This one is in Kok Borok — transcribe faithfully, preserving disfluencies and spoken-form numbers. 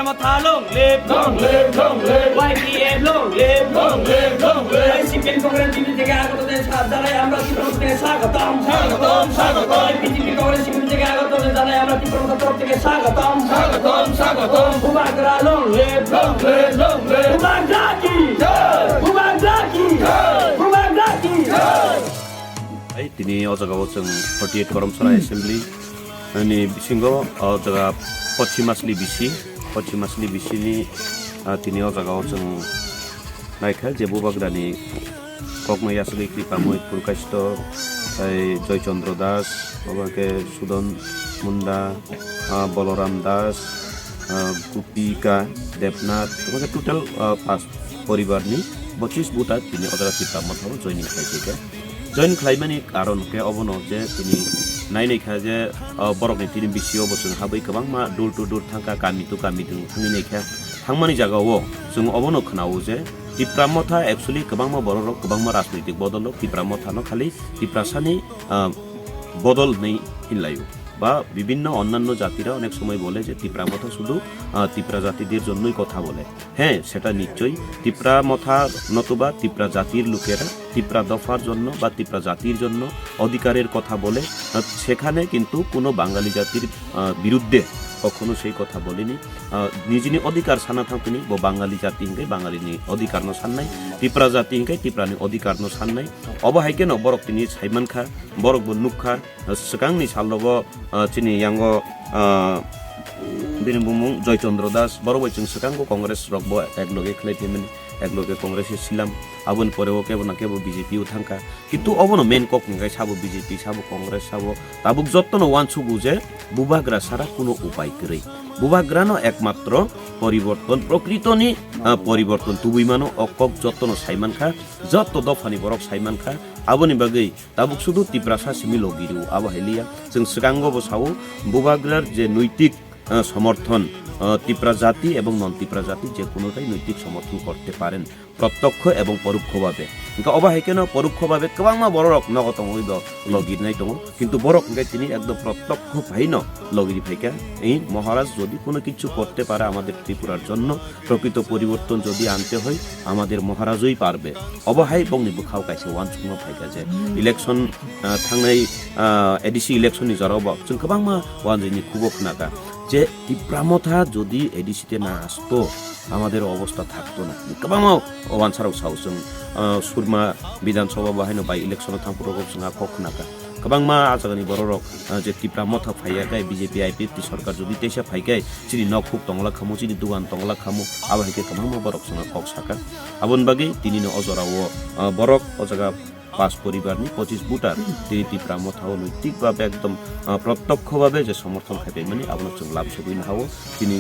মথা long live, long live, long live। Y T F long live, long live, long live। এই সিপিএম কংগ্রেস বিরোধী থেকে আগত দেশ হাত দাঁড়ায় আমরা তীব্র থেকে স্বাগতম, স্বাগতম, স্বাগতম। বিজেপি কংগ্রেস বিরোধী থেকে আগত দেশ জানাই আমরা তীব্র তরফ থেকে স্বাগতম, স্বাগতম, স্বাগতম। বুবাগ্রা long live, long live, long live। বুবাগ্রা কি জয়। বুবাগ্রা কি জয়। বুবাগ্রা কি জয়। Ai, tini o jaga o chwng forty eight Koromsora Assembly ni bisingo o jaga Pochim Asli bisi, Pochim Asli bisi ni, ah, tini o jaga o chwng naikha je bubagrani kokno yasagwi kwrwi kamwi Purkashto, tei Joy Chandra Das, obo khe Sudan Munda, ah, Boloram Das, ah, Gopika Debnath, obo khe total, ah, pas poribar ni pochis buta tini o jaga Tipra Motha o joining khlai khe. Join khlaimani karon khe obono je tini nainai kha je, ah, borokni tini bisio bo chwng habwi kwbangma door to door thangkha, kami to kami to thangwi naikha. Thangmani jagao chwng obono khwnao je Tipra Motha actually kwbangma bororok, kwbangma rajnitik bodolrok Tipra Mothano khali Tiprasani, ah, bodol hinwi hinlaio. Ba bibhinno onnanno jatira onek somoi bole je Tipra Motha sudu, ah, Tipra jatidir jonnoi kotha bole. হ্যাঁ, সেটা নিশ্চয়ই। তিপ্রা মথা নতুবা তিপ্রা জাতির লোকেরা তিপ্রা দফার জন্য বা তিপ্রা জাতির জন্য অধিকারের কথা বলে, আহ, সেখানে কিন্তু কোনো বাঙালি জাতির, আহ, বিরুদ্ধে কখনো সেই কথা বলেনি। আহ, নিজেনি অধিকার সানা থাকতনি, bo বাঙালি জাতি হিংকে বাঙালিনি অধিকার no sannai, তিপ্রা জাতি হিংকে তিপ্রানি অধিকার no sannai। Obo hai khe no borok tini saimankha, borok bo nukha, Swkangni salogo, ah, chini yango, ah, bini bumung Joy Chandra Das, borok bai chwng swkango Congress rok bo ek loge khlai phaimani, ek loge Congress se silam, aboni pore o kebo na kebo B J P o thangkha. Kintu obono main kok hwnkhe sabo B J P, sabo Congress, sabo tabuk jottono uansukgo je bubagra sara kuno upai kwrwi. Bubagrano ekmatro poriborton, prokritoni, ah, poriborton tubui mano, o kok jottono sai mankha, jotto dophani borok sai mankha, aboni bagwi Tabuk sudu Tiprasa simi logi rw abo hai liya. Chwng swkango bo sao, bubagrar je noitik, ah, somorthon, ah, Tipra jati ebong non Tipra jati je kunotai noitik somorthon korte paren, protyokho ebong porokho babe. Hingke obo hai keno porokho babe kwbangma bororok nogo tongwi bo logi rwnai tongo. Kintu borok hingke tini ekdom protyokho phaino logi ri phaikha. Ei Maharaj jodi kuno kichu korte pare amader Tripurar jonno, প্রকৃত পরিবর্তন যদি আনতে হয়, আমাদের মহারাজই পারবে। Obo hai bongni bwkhao kaisa uansukma phaikha je election, ah, thangnai, ah, A D C election ni jorao bo chwng kwbangma uanjwini khubo khnakha je Tipra Motha jodi A D C te na asto, amader obostha thakto na. Kwbangma uansarok sao chwng, ah, Surma Bidhan Sabha bo haino by election o thangphuru rok chwng a kok khnakha. Kwbangma ah jagani bororok, ah, je Tipra Motha phaiya khe B J P I P F T sorkar jodi teisa phai khe chini nok huk tongla khamu, chini dugan tongla khamu, abo hai khe kwbangma borok chwngno kok saka. Aboni bagwi tinino o jorao, ah, borok o jaga pas poribarni pochis voter tini Tipra Motha o noitik babe ekdom, ah, protyokho babe je somorthon khai paimani abono chwng lam sogwi nahao. Tini